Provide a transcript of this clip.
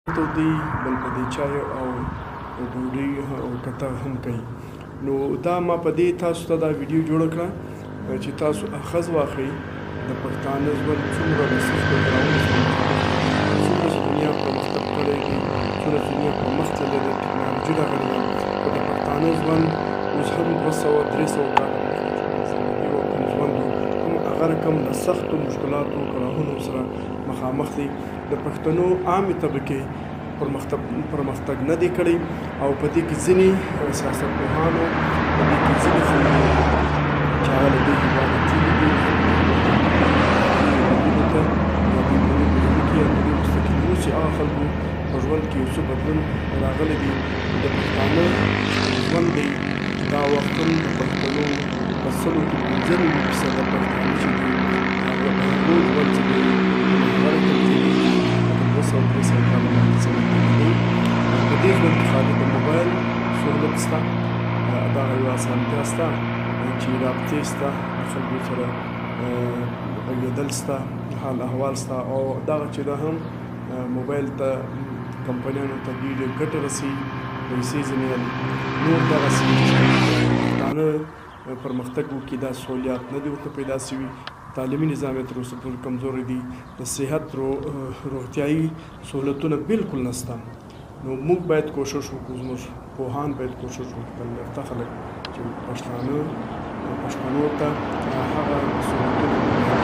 تودوي، بل په دې چای او ډوډۍ او کتغ هم کوي. نو دا ما په دې تاسو ته دا ویډیو جوړه کړه چې تاسو اخذ واخلئ د پښتانه ژوند څومره له سختو کړاوونو سره مخامخ دي، څومره چې دنیا پرمختګ کړی دی، څومره چې دنیا پر مخ تللې ده، ټکنالوژي راغلې ده، خو د پښتانه ژوند اوس هم 200 300 کاله مخکې چې کومه زندګي وه، کوم ژوند و، هم هغه رقم له سختو مشکلاتو کړاوونو سره مخامخ دی. د پښتنو عامې طبقې پرمختګ نه دی کړی او په دې کې ځینې سیاستپوهانو، په دې کې ځینې خلکو چې هغه له دې هېواده تللي دي، هېوادونو ته یا د نړۍ په زړه کې یا نړۍ مستقیم اوسي، هغه خلکو په ژوند کې یو څه بدلون راغلی دی. د پښتانه چې کوم ژوند دی دا وخت هم د پښتنو په سلو کې 95 فیصده پښتانه چې دي، هغه د هغو ژوند چې دی هغه رقم تېرېږي لکه 200 300 کاله مخکې څنګه تېرېدی. په دې ژوند کې خالي د موبایل سهولت شته، دغه یوه اسانتیا شته چې رابطې شته، د خلکو سره غږېدل شته، حال احوال شته، او دغه چې ده هم موبایل ته کمپنیانو ته ډېره ګټه رسوي، پیسې ځینې اخلي. نور دغسې چې پښتانه پرمختګ وکړي دا سهولیات نه دي ورته پیدا شوي. تعلیمي نظام یې تر اوسه پورې کمزوری دی، د صحت روغتیایي سهولتونه بالکل نشته. نو موږ باید کوشش وکړو، زموږ پوهان باید کوشش وکړي، تعلیم یافته خلک، چې پښتانه پښتنو ته هغه سهولتونه مهیا